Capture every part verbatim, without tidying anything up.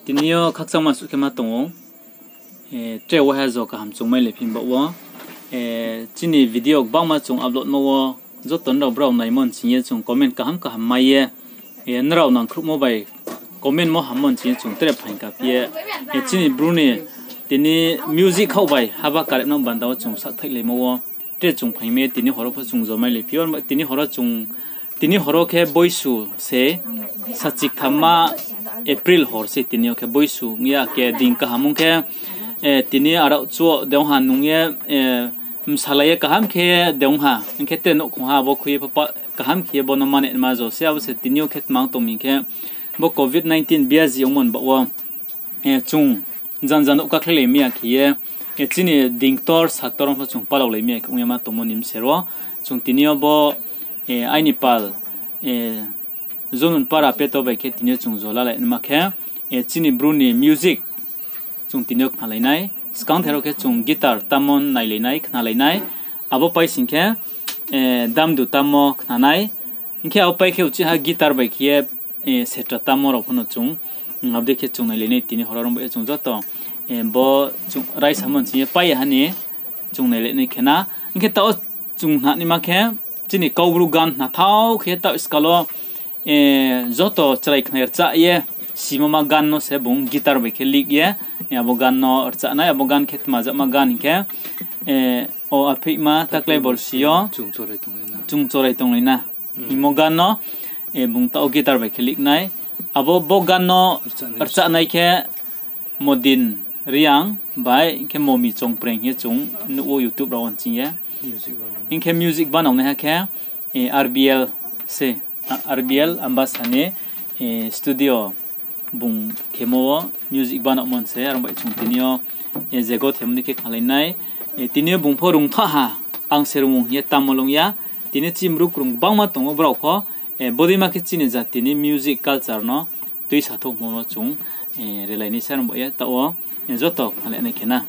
Tini yo khakchangma suh khe ma tong ou. Tre waiha jo kaham chung mai le phi baoh wo. Chini video gbangma chung upload mo wo, joto nrao brao naimo nching ye chung comment kaham kaham mai ye, nrao nangkhruhmo bai comment mo hammo nching ye chung tre phaing ka phi ye, chini Bru ni tini music khaoh bai haba karepnang banda wo chung sahthaih laimo wo tre chung phaing mi ye tini horo pho chung jo mai le phi ou. Tini horo chung, tini horo khe boisu se, sachiktham ma April hor se, tini yo khe boisu ong ya khe ding kaham ong khe, tini arao chuo de ong ha nung ye, bsalai ye kaham khe de ong ha, hing khe tre nouhkhong ha abo khui ye pho kaham khe ye bo no mane ma jo se. Abo se tini yo khe tmang tong mi khe, bo covid nineteen biaji ongmo ni baoh wo, chung janja nouh kakhlailai mi ya khe ye, chini dingktor saktor ong pho chung palaolai mi ya khe ong ya ma tongmo ni bsero, chung tini yo bo, aini pal, Jonun para peto bai khe tini yo chung jo lalai naima khe, chini Bru ni music chung tini yo khnalai nai. Skang the rao khe chung guitar tammo nailai nai, khnalai nai. Abo pai sing khe, damdu tammo khna nai. Hing khe abo pai khe uchih ha guitar bai khe ye, setra tammo rao pho no chung, abo dei khe chung nailai nai tini horo rao bai ye chung joto, bo chung raisamo nching ye pai ya ha ni chung nailai nai khe na. Hing khe taoh wo chung hna naima khe, chini Kaubru gan hna thao khe taoh skal wo, joto chrai khnai rchah ye, simo ma gan no se bung guitar bai khe lead ye, abo gan no rchah nai. Abo gan khe tma jama gan hing khe, o apheihma taklai borsi yo chung chorai tonglai na hingmo gan no, bung taoh guitar bai khe lead nai. Abo bo gan no rchah nai khe Modin Reang bai khe Momi Chongpreng hing ye chung nuh ou YouTube rao wo nching ye. Hing khe music banao naiha khe, R B L se, R B L Ambasa ni studio bung khemo wo music banaomo se, aro bai chung tini yo, je gothemo ni khe khnalai nai. Tini yo bung pho rungtha ha, ang se rung hing ye tammo lung ya. Tini chini Bru krung gbangma tong ou brao pho, bodei ma khe chini jati ni music culture no tuisa thouhmo no chung, relai nai se aro bai ye taoh wo, joto khnalai nai khe na.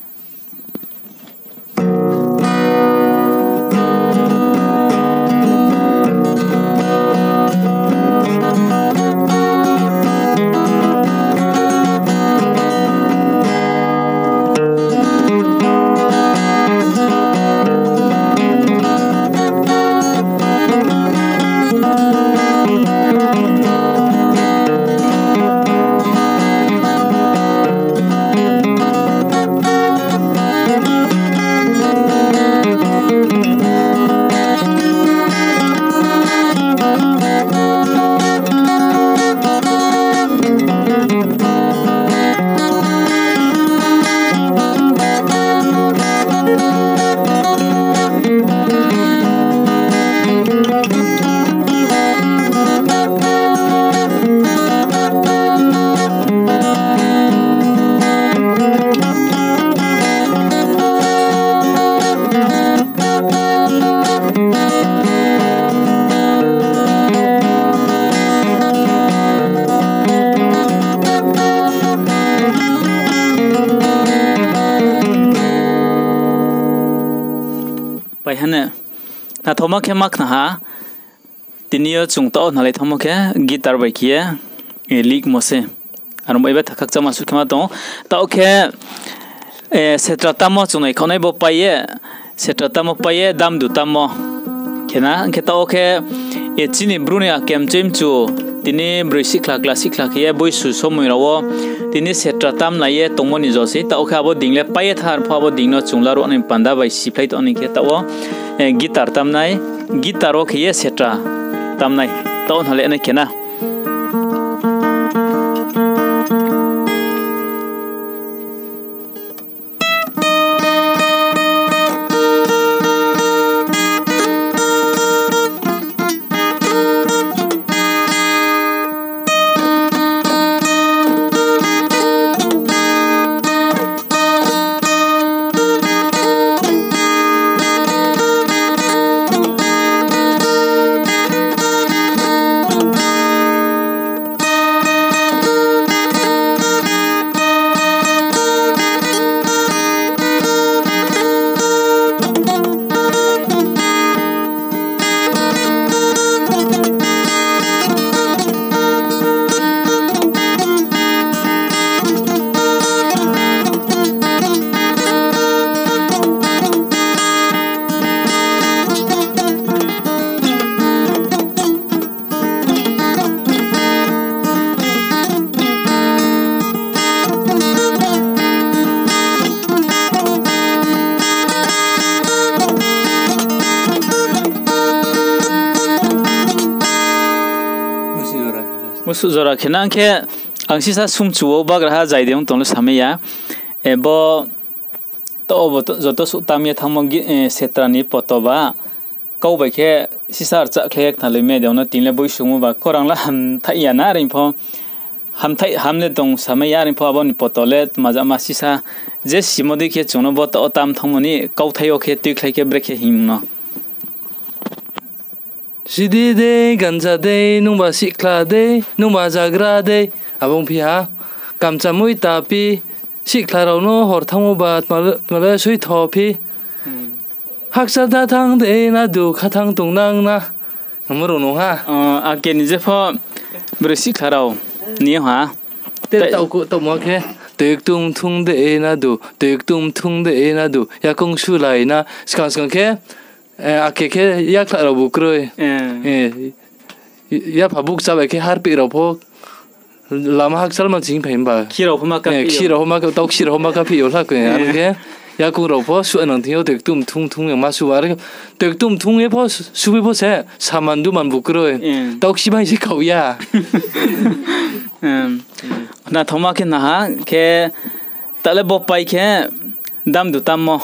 Pai ha ne, khnathaoma khe ma khna ha. Tini yo chung taoh wo khnalai thanngmo khe guitar bai khe ye, lead mo se. Aro bai betha khakchangma suh khe ma tong ou. Taoh khe, setra tammo chung naikhaoh nai bo pai ye, setra tammo pai ye, damdu tammo khe na. Hing khe taoh wo khe, chini Bru ni akem chimchu, tini broi sihkhla kla sihkhla khe ye boisu somoi rao wo, tini setra tamnai ye tongmo ni jo se. Taoh wo khe abo ding le pai ye thar pho abo ding no chung laruh nai panda bai siphlai tong ni khe taoh wo, guitar tamnai, guitar wo khe ye setra tamnai, taoh wo khnalai nai khe na. Tuh jora khe nang khe ang sisa sumchu wo bagraha jai de ong tong le samai ya. E, bo to, bo to, joto suh tam ye thanngmo gi-, e, setra ni poto ba. Kau bai khe sisa rchah khlai ye khnalai me de ong no tini le boi sungmo ba khorang le hamthaih ya na, are pho hamthaih ham le tong samai ya, are pho abo ni poto le tma jama sisa je simo dei khe chung no bo to tam thanngmo ni kauthai yo khe tuikhlai khe brekhe hing no. Sidi dei, ganja dei, nungba sihkhla dei, nungba zagra dei, abo ong phi ha. Kamchamui ta phi, sihkhla rao no hor thanngmo ba tma le, tma le soi tho phi. Hmm. Hakcha da thanng dei na du, khathang tongnang na. Amo rao no ha. O, ake ni je pho broi sihkhla rao ni ha. Te tai- tau ko, tau ma khe. Toi ktum thung dei na du, toi ktum thung dei na du, yakoung sulai na. Skang skang khe, eh, ake khe yakhlah rao bu kroi. Eh. Eh, yapha bukcha bai khe harpih rao pho lama hakchal man sing phai himba. Khi rao pho ma ka Eh, phi khi yo. Rao pho ma ka, tau khi rao pho ma ka phi yo hla khe. Eh. Aro khe yakoung rao pho su nang thing yo toi ktum thung thung yang ma su ba. Aro khe toi ktum thung ye pho su, su bi pho se saman du man bu kroi. Eh. Tau khi bai se kau ya. Em. Na thoma khe na ha khe ta le bo pai khe damdu tammo.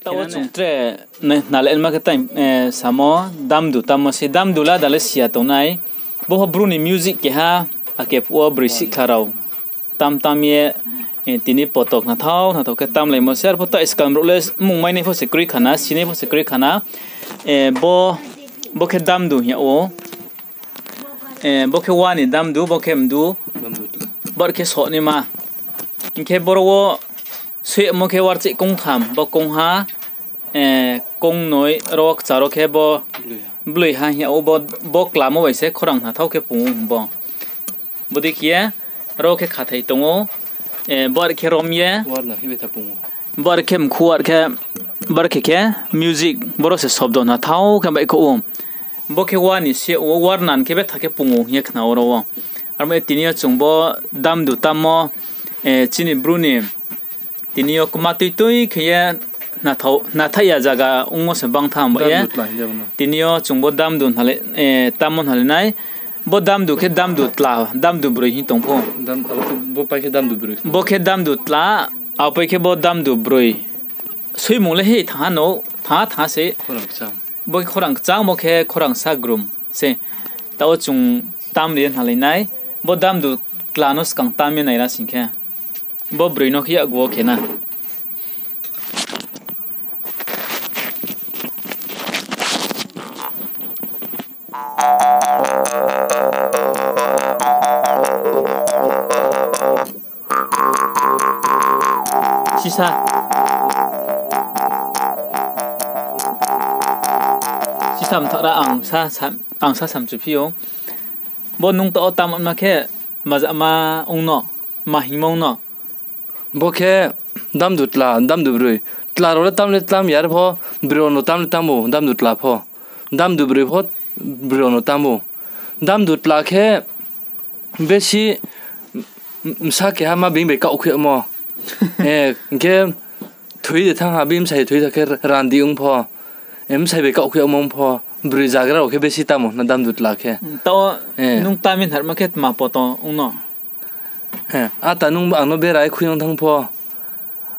Tao chung tre na, na le ma khe tai, eh, samo damdu tammo se damdu la da le sia tongnai. Bo pho Bru ni music keha, ake phuh wo broi sihkhla rao tam tam ye, eh, tini poto khnathao khnathao khe tamlaimo se. Arpho tao skang brouh le mungmai nai pho se kroi khana, sinai pho se kroi khana. Eh, bo, bo khe damdu hing yag ou. Eh, bo khe wa ni damdu, bo khe mdu. Bor khe soh ni ma. Hing khe boro wo soimo khe warchih kongtham, bo kongha, eh, kongnoi, ro wo kchar wo khe bo bloi ha hing yag ou, bo, bo klamo bai se khorang hnathao khe pung ou bo. Bodei khe ye, ro khe khathai tong ou, eh, bo are khe rom ye, bo are khe mkhu, are khe, bo are khe khe music, boro se sobdo hnathao khe baihkhouh ou. Bo khe wa ni se ou, warnan khe betha khe pung ou hing ye khna ou ro wo. Aro mo ye tini yo chung bo damdu tammo, eh, chini Bru ni tini yo kma tui tui khe ye hnathao, hnathai ya zaga ongmo se bang tham ba ye. Tini yo chung bo damdu hnalai, eh, tammo hnalai nai. Bo damdu khe damdu tla, damdu broi hing tong pho. Bo khe damdu tla, apai khe bo damdu broi. Soimung le he thanngha no, thanngha thanngha se. Bo khe khorang kchang, bo khe khorang sa grum se. Tao chung tam ri ye hnalai nai. Bo damdu tla no skang tam ye nai ra sing khe. Bo broi no khe yakgu wo khe na. Sisa. Sisa mthagra ang sa, sa, ang sa samchu phi ou. Bo nung tao tam ma khe, ma ja ma ong no, ma hingmo ong no. Bo khe damdu tla, damdu broi. Tla rao le tam le tam ya pho, broi rao no tam le tam ou, damdu tla pho. Damdu broi pho, broi rao no tam ou. Damdu tla khe besi bsa keha ma being bai kaohkhui yagmo. Eh, hing khe thoi de thanng ha, being bsai thoi thanng khe randi ong pho. Eh, bsai bai kaohkhui yagmo ong pho. Broi zagra rao khe besi tam ou na damdu tla khe. Tao nung tam ye hnarma khe tma poto ong no? Eh, ata nung ang no bera ye khui nang thanng pho.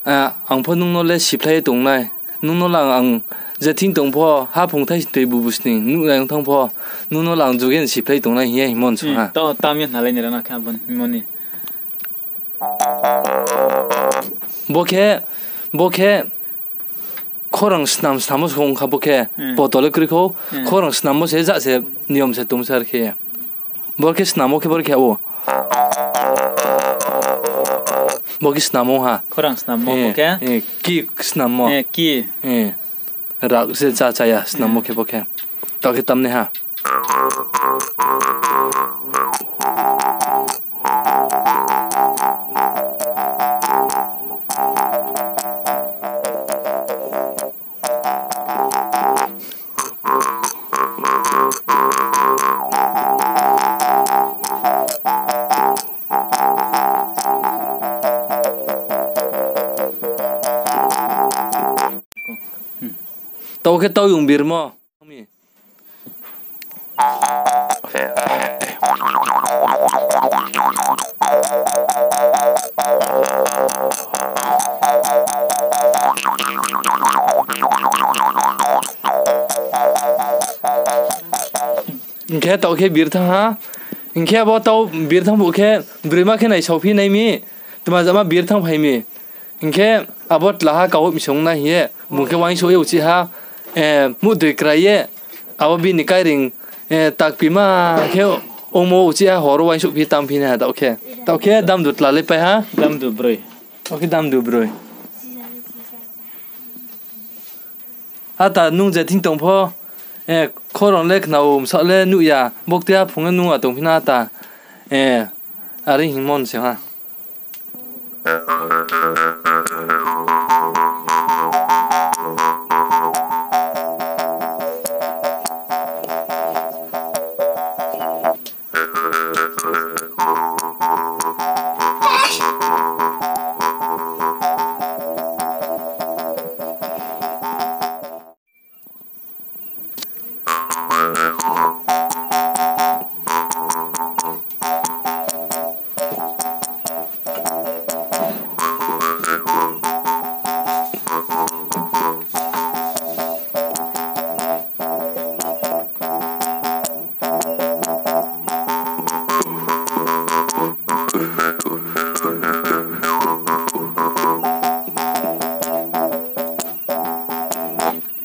Eh, ang pho nung no le siphlai ye tongnai. Nung no le ang, ang je thing tong pho, haphung thai toi bubu sning, nuh nai ong thanng pho, nung no le ang jugen siphlai tongnai hing ye hingmo nsu ha. Tao tam ye hnalai ni ra na khe abo ni hingmo ni. Bo khe, bo khe khorang snam snammo se ong kha bo khe, poto le kroi khou, khorang snammo se ja se niyom se tong se ar khe. Bor khe snamo khe bor khe o. Bo khe snamo ha. Khorang snamo bo khe. Ki snamo. Ki. Rak se cha cha ya snamo khe bo khe. Tao khe tamnai ha. Tao khe tao yung birmo. Mi. Hing khe taoh khe birthanng ha. Hing khe abo taoh birthanng phuh khe, broima khe naisaophi nai mi, tma jama birthanng phai mi. Hing khe abo tlaha kaoh misong na hing ye, bung khe uaingsouh ye uchih ha, muhdoi krai ye, abo bini kaireing, takpima khe ongmo uchih ha hor wo uaingsouhphi tamphi nai ha taoh khe. Taoh khe damdu tla le pai ha. Damdu broi. Taoh khe damdu broi. Ata nung je thing tong pho, khorang le khna ou, bsaoh le nuh ya, boktui aphung le nung atongphi na ata, are hingmo se ha.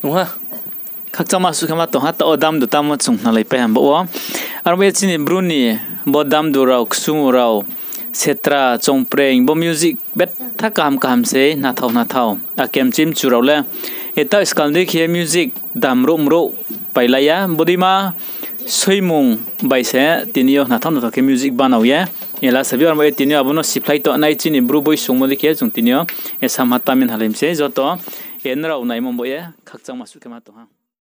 Ong ha. Khakchangma suh khe ma tong ha, taoh wo damdu tamo chung khnalaipai ha bo wo. Aro bo ye chini Bru ni bo damdu rao, kchumu rao, setra, chongpreng, bo music betha kaham kaham se, hnathao hnathao. Akhe mchimchu rao le, taoh skal dei khe music damrouh mrouh pailai ya, bodeima soimung bai se tini yo hnathao hnathao khe music banao ye. Ela sabi aro bo ye tini yo abo no siphlai tongnai chini Bru boi songmo dei khe chung tini yo, samha tamin halai mi se joto, nrao naimo bo ye khakchangma suh khe ma tong ha.